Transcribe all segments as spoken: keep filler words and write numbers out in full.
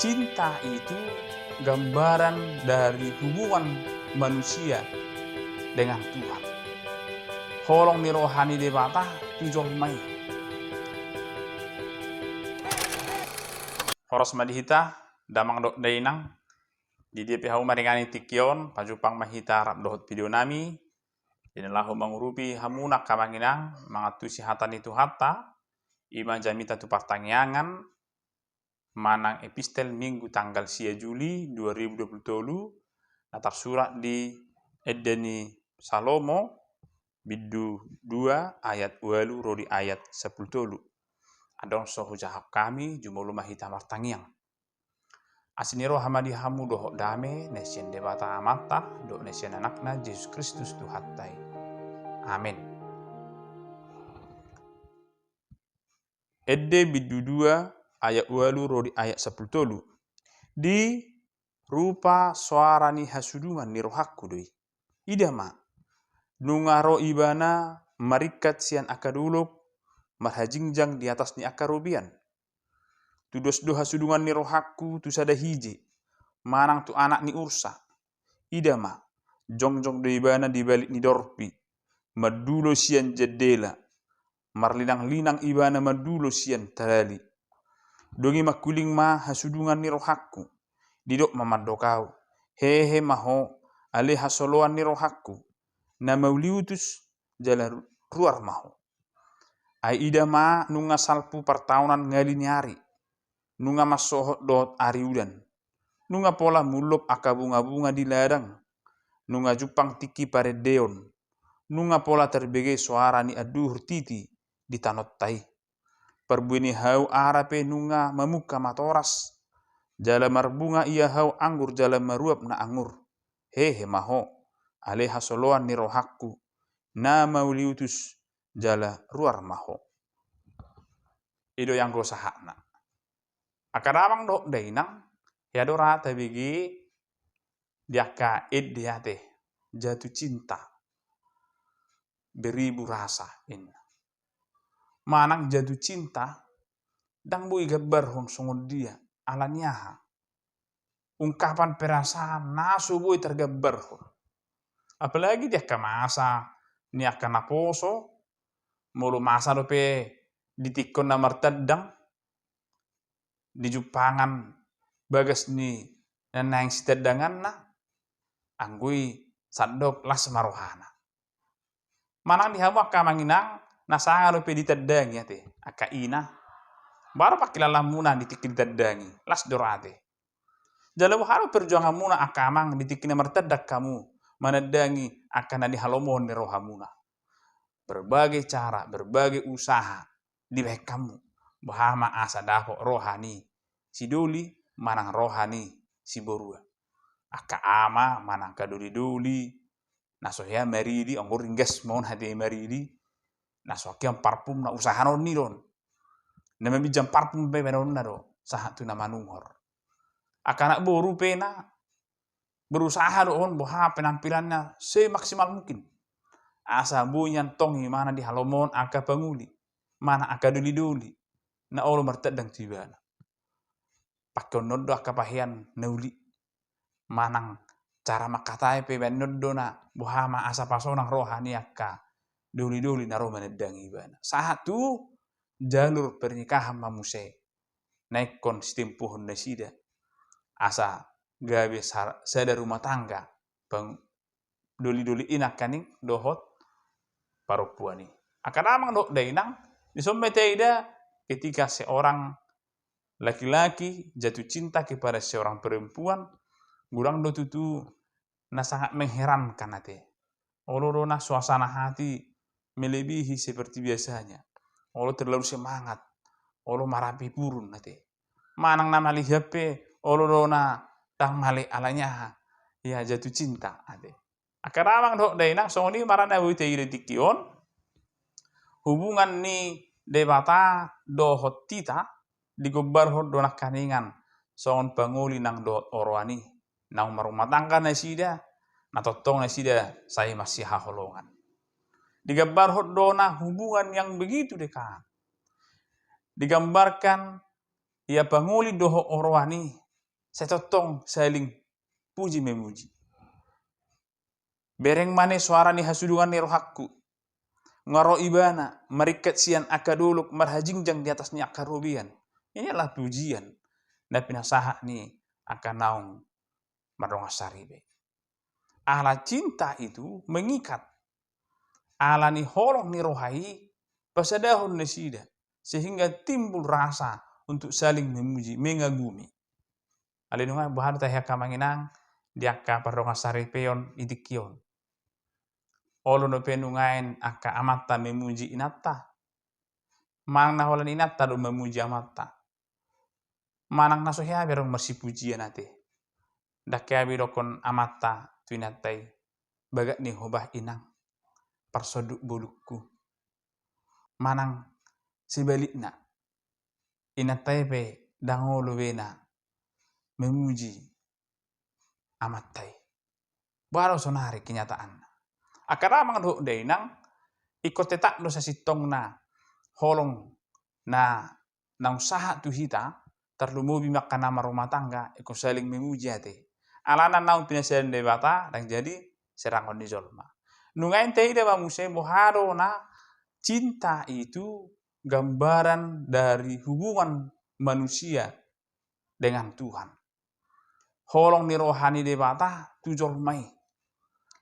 Cinta itu gambaran dari hubungan manusia dengan Tuhan. Holong ni roha ni Debata tu jolma i. Horas ma di hita, damang dohot dainang, di dia pe hamu maringanan tingki on, pajumpang ma hita rap dohot video nami, di na laho mangurupi hamuna angka amang inang, mangantusi hata ni Tuhanta, i ma jamita tu partangiangan, manang epistel Minggu tanggal sia Juli dua ribu dua puluh tolu, na tarsurat di Ende ni Salomo, bindu dua ayat ualu ro di ayat sampulu tolu. Adong so hujahahon hami, jumolo ma hita martangiang. Asi ni roha ma di hamu dohot dame na sian Debata Amanta dohot na sian Anakna Jesus Kristus Tuhanta i. Amen. Ende bindu dua ayat ualu ro di ayat sampulu tolu. Di rupa soara ni hasudungan ni rohangku do i. Ida ma, nunga ro ibana maringkat sian angka dolok, marhajingjang di atas ni angka robean. Tudos do hasudungan ni rohangku tu sada hije, manang tu anak ni ursa. Ida ma, jongjong do ibana di balik ni dorpi, mandulo sian jendela, marlinanglinang ibana mandulo sian talali. Dung i mangkuling ma hasudungan ni rohangku, didok ma mandok ahu, hehe ma ho, ale hasoloan ni rohangku, na mauliutus jala ru-, ruar ma ho. Ai ida ma nunga salpu partaonan ngali ni ari, nunga mansohot dohot ari udan, nunga pola mullop angka bungabunga di ladang, nunga jumpang tingki parendeon, nunga pola tarbege soara ni anduhur titi di tanonta i. Parbue ni hau ara pe nunga mamungka matoras, jala marbunga ia hau anggur jala maruap na angur. Hehe ma ho, ale hasoloan ni rohangku, na mauliutus jala ruar ma ho. I do i anggo sahatna. Angka damang dohot dainang, hea do ra tabege di angka ende ate, jatuh cinta, beribu rasa, inna. Manang jatuh cinta, ndang boi gambarhon songon dia, ala ni aha? Ungkapan perasaan na so boi targambarhon. Apalagi di angka masa ni angka naposo, molo masa dope di tingki on na martandang, di jumpangan bagas ni na naeng sitandanganna, anggo i sandok las ma rohana. Manang di hamu angka amang inang, na sanga dope ditandangi ate, angka ina. Baru pangkilalaanmuna di tingki ditandangi, las do ra ate. Jala boha do perjuanganmuna angka amang di tingki na martandang hamu, manandangi angka na nihalomohon ni rohamuna. Berbagai cara, berbagai usaha dibahen hamu. Boha ma asa dapot roha ni sidoli, manang roha ni siborua. Angka ama, manang angka dolidoli, na so hea maridi, anggo ringgas ma on ate maridi, na so hea parfum na usahaon ni do on. Na maminjam parfum pe baenonna do, sahat tu na manungkor. Angka anak boru pe na berusaha do on boha penampilanna semaksimal mungkin. Asa boi nian tong imana dihalomohon angka pangoli, manang angka dolidoli, na olo martandang tu ibana. Pangkeon ni on do angka pahean na uli. Manang cara mangkatai pe baen ni on do na boha ma asa pasonang roha ni angka dolidoli na ro manandangi ibana. Sahat tu jalur pernikahan ma muse. Na ingkon sitempuhon nasida. Asa gabe sa-, sada rumah tangga. Pang-, dolidoli i nangkaning dohot parompuan i. Angka damang dohot dainang, dison ma taida ketika seorang laki-laki jatuh cinta kepada seorang perempuan, godang do tutu na sangat mengherankan ate. Olo do na suasana hati melebihi seperti biasanya. Olo terlalu semangat. Olo marapi purun ate. Manang na malihat pe, olo do na ndang male ala ni aha. Ia jatuh cinta ate. Angka damang dohot dainang, songon i ma ra na boi taida tingki on, hubungan ni Debata dohot hita digombarhon do nangkaningan songon pangoli nang dohot oroan i. Naung marumah tangga nasida, na tongtong nasida sai marsihaholongan. Digambarhon do na hubungan yang begitu dekat. Digambarkan ia pangoli dohot oroan i, Sai tongtong saling puji memuji. Bereng ma ne soara ni hasudungan ni rohangku. Nga ro ibana maringkat sian angka dolok marhajingjang di atas ni angka robean. Inilah pujian na pinasahat ni angka naung mardongan saripe. Ala cinta itu mengikat. Ala ni holong ni roha i pasadahon nasida, sehingga timbul rasa untuk saling memuji, mengagumi. Alai nunga boha do tahe angka amang inang di angka pardongan saripeon di tingki on? Olo dope nungaen angka amanta memuji inanta? Manang na holan inanta do memuji amanta? Manang na so hea be adong marsipujian ate? Ndang hea be didokkon amanta tu inanta i, bagak ni hobah inang, parsonduk bolungku. Manang sebalikna, inanta i pe ndang olo be na memuji amanta i. Boha do sonari kenyataanna? Angka damang dohot dainang, ingkon tetap do sasintongna holong na naung sahat tu hita, tarlumobi ma angka na marrumah tangga, ingkon saling memuji ate. Alana naung pinasahat Debata, ndang jadi serangon ni jolma. Nungaen taida ma muse boha do na cinta itu gambaran dari hubungan manusia dengan Tuhan. Holong ni roha ni Debata tu jolma i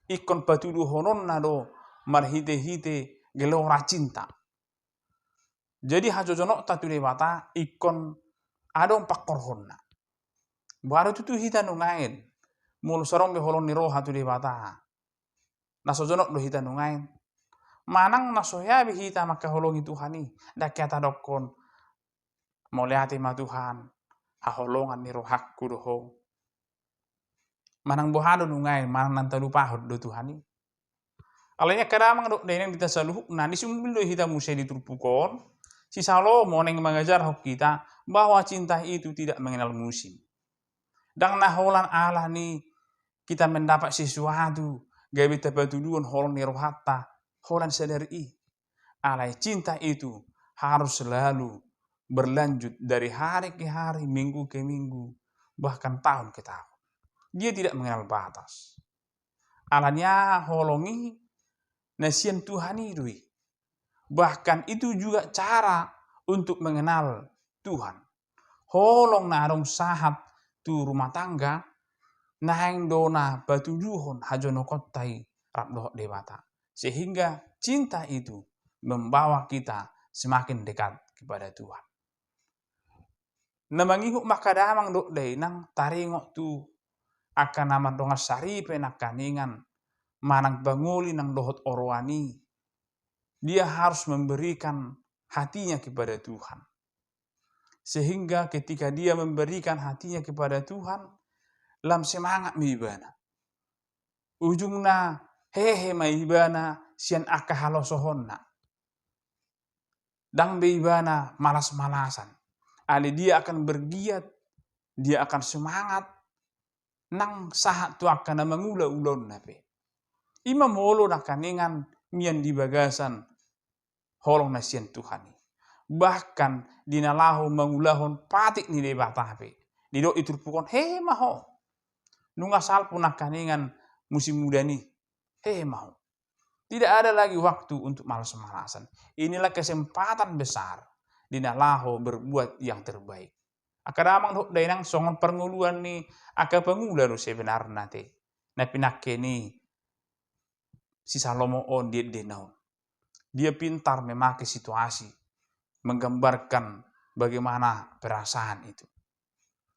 ingkon patuduhononna do marhite-hite gelora cinta. Jadi hajojonokta tu Debata ingkon adong pangkorhonna. Boha do tutu hita nungaen molo so adong be holong ni roha tu Debata? Na so jonok do hita nungaen? Manang na so hea be hita mangkaholongi Tuhan i, ndang hea tadokkon, mauliate ma Tuhan, haholongan ni rohangku do Ho? Manang boha do nungaen, manang na talupahon do Tuhan i? Alai angka damang dohot dainang di hita saluhutna, disumbil do hita muse di turpuk on, si Salomo naeng mangajarhon hita bahwa cinta itu tidak mengenal musim. Ndang na holan ala ni kita mendapat sesuatu gabe tapatuduhon holong ni rohanta holan sadari i. Alai cinta itu harus selalu berlanjut dari hari ke hari, minggu ke minggu, bahkan tahun ke tahun. Dia tidak mengenal batas. Ala ni aha? Holong i na sian Tuhan i do i. Bahkan itu juga cara untuk mengenal Tuhan. Holong na adong sahat tu rumah tangga, naeng do na patuduhon hajonokonta i rap dohot Debata. Sehingga cinta itu membawa kita semakin dekat kepada Tuhan. Na mangihut ma angka damang dohot dainang, taringot tu angka na mardongan saripe nangkaningan, manang pangoli nang dohot oroan i, dia harus memberikan hatinya kepada Tuhan. Sehingga ketika dia memberikan hatinya kepada Tuhan, lam semangat ma ibana. Ujungna hehe ma ibana sian angka halosohonna. Ndang be ibana malas-malasan. Alai dia akan bergiat, dia akan semangat, nang sahat tu angka na mangula ulaonna pe. I ma molo nangkaningan mian di bagasan holong na sian Tuhan i. Bahkan di na laho mangulahon patik ni Debata pe, didok di turpuk on, hehe ma ho. Nunga salpu nangkaningan musim udan i, hehe ma ho. Tidak ada lagi waktu untuk malas-malasan. Inilah kesempatan besar di na laho berbuat yang terbaik. Angka damang dohot dainang, songon parngoluan ni angka pangula do sebenarna ate na pinangke ni si Salomo on di endena on. Dia pintar memakai situasi, menggambarkan bagaimana perasaan itu.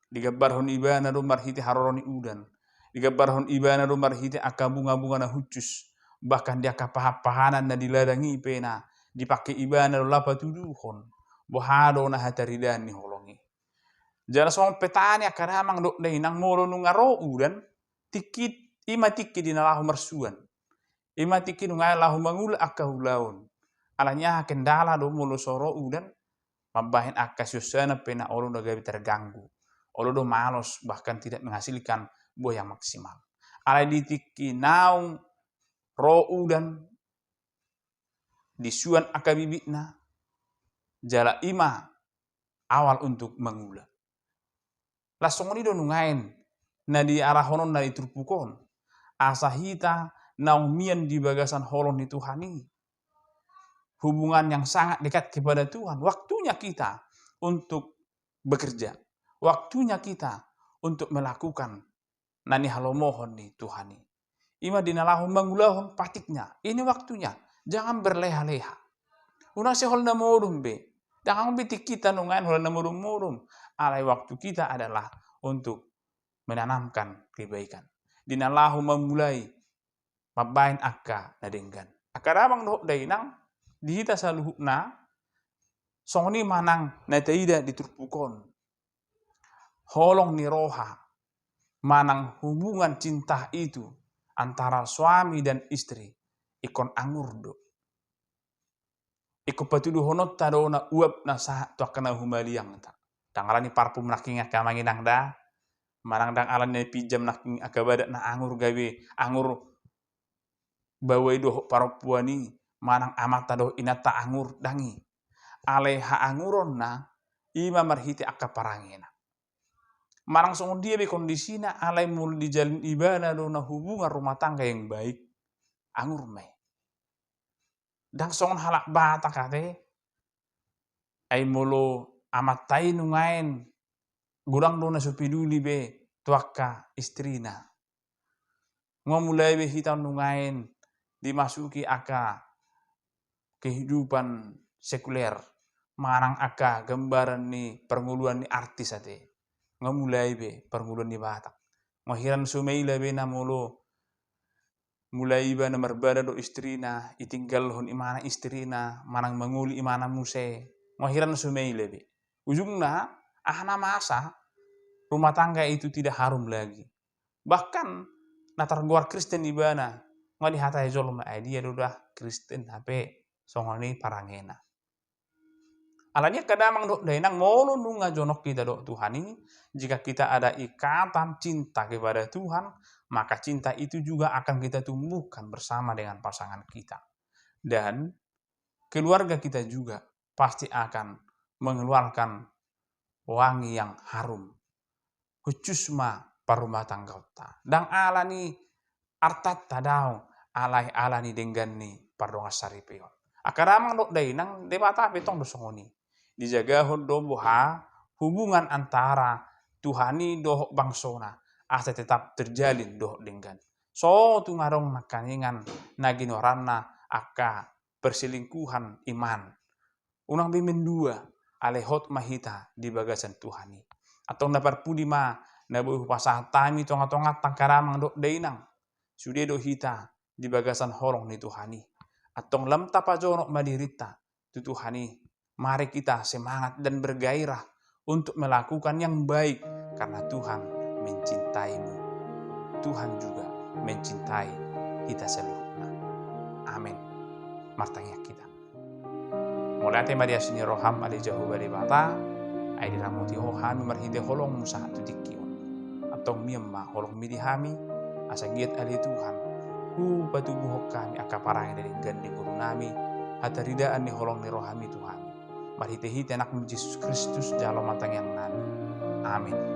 Digambarhon ibana do marhite haroro ni udan. Digambarhon ibana do marhite angka bunga-bunga na hushus. Bahkan di angka pahan-pahanan na di ladang i pe na dipangke ibana do laho patuduhon boha do na hataridaan ni holong i. Jala songon petani, angka damang dohot dainang, molo nunga ro udan, tingki i ma tingki di na laho marsuan. I ma tingki nunga laho mangula angka ulaon. Ala ni aha? Kendala do molo so ro udan, mambahen angka sionsionan pe na olo do gabe terganggu. Olo do malos, bahkan tidak menghasilkan buah yang maksimal. Alai di tingki naung ro udan, disuan angka bibitna, jala i ma awal untuk mangula. Laos songon i do nuaeng na diarahononna di turpuk on, asa hita naung mian di bagasan holong ni Tuhan i, hubungan yang sangat dekat kepada Tuhan, waktunya kita untuk bekerja, waktunya kita untuk melakukan na nihalomohon ni Tuhan i. Ima di na laho mangulahon patikna, ini waktunya, jangan berleha-leha. Unang sai holan na modom be, dang adong be tingkita nuaeng holan na modom-modom. Alai waktu kita adalah untuk menanamkan kebaikan. Di na laho mamulai mambaen angka na denggan. Angka damang dohot dainang, di hita saluhutna, songon i manang na taida di turpuk on, holong ni roha manang hubungan cinta itu antara suami dan istri ingkon angur do. Ingkon patuduhononta do na uap na sahat tu angka na humaliangta. Dang ala ni parfum nangkin angka amang inang da, manang dang ala ni pinjam nangkin angka badak na angur gabe angur baoa i dohot parompuan i, manang amanta dohot inanta angur, dang i. Alai haanguronna ima marhite angka parangena. Manang songon dia be kondisina, alai molo dijalin ibana do na hubungan rumah tangga yang baik, angur ma i. Dang songon halak Batak ate, ai molo amanta i nuaeng godang do na so peduli be tu angka istrina. Nga mulai be hita nuaeng dimasuki angka kehidupan sekuler, manang angka gambaran ni parngoluan ni artis ate. Nga mulai be parngoluan ni Batak. Nga hira na so maila be na molo mulai ibana marbada dohot istrina, ditinggalhon imana istrina, manang mangoli imana muse. Nga hira na so maila be. Ujungna, aha na masa, rumah tangga itu tidak harum lagi. Bahkan na targoar Kristen ibana, nga dihatai jolma, ai dia do da Kristen hape songon i parangena. Alani i angka damang dohot dainang, molo nunga jonok hita dohot Tuhan i, jika kita ada ikatan cinta kepada Tuhan, maka cinta itu juga akan kita tumbuhkan bersama dengan pasangan kita. Dan keluarga kita juga pasti akan mengeluarkan wangi yang harum. Hushus ma parrumatanggaonta. Dang ala ni artanta daong, alai ala ni denggan ni pardongansaripeon. Angka damang dohot dainang, Debata pe tong do songon i. Dijagahon do boha hubungan antara Tuhan i dohot bangsona, asa tetap terjalin dohot denggan. So tung adong nangkaningan na ginoaranna angka perselingkuhan iman. Unang be mendua, alai hot ma hita di bagasan Tuhan i. Antong na parpudi ma na boi hupasahat hami tonga-tonganta angka damang dohot dainang. Sude do hita di bagasan holong ni Tuhan i. Antong lam tapajonok ma dirinta tu Tuhan i. Mari kita semangat dan bergairah untuk melakukan yang baik, karena Tuhan mencintaimu. Tuhan juga mencintai kita seluruhnya. Amin. Martangiang hita. Mauliate ma di asi ni roham, ale Jahowa Debata, ai diramoti Ho hami marhite holongmu sahat tu tingki on. Antong mian ma holongmi di hami, asa giat ale Tuhan, hupatubuhon hami angka parange na denggan di ngolunami, hataridaan ni holong ni rohami tu hami. Marhite-hite Anakmu Jesus Kristus jalo ma tangiangnami. Amin.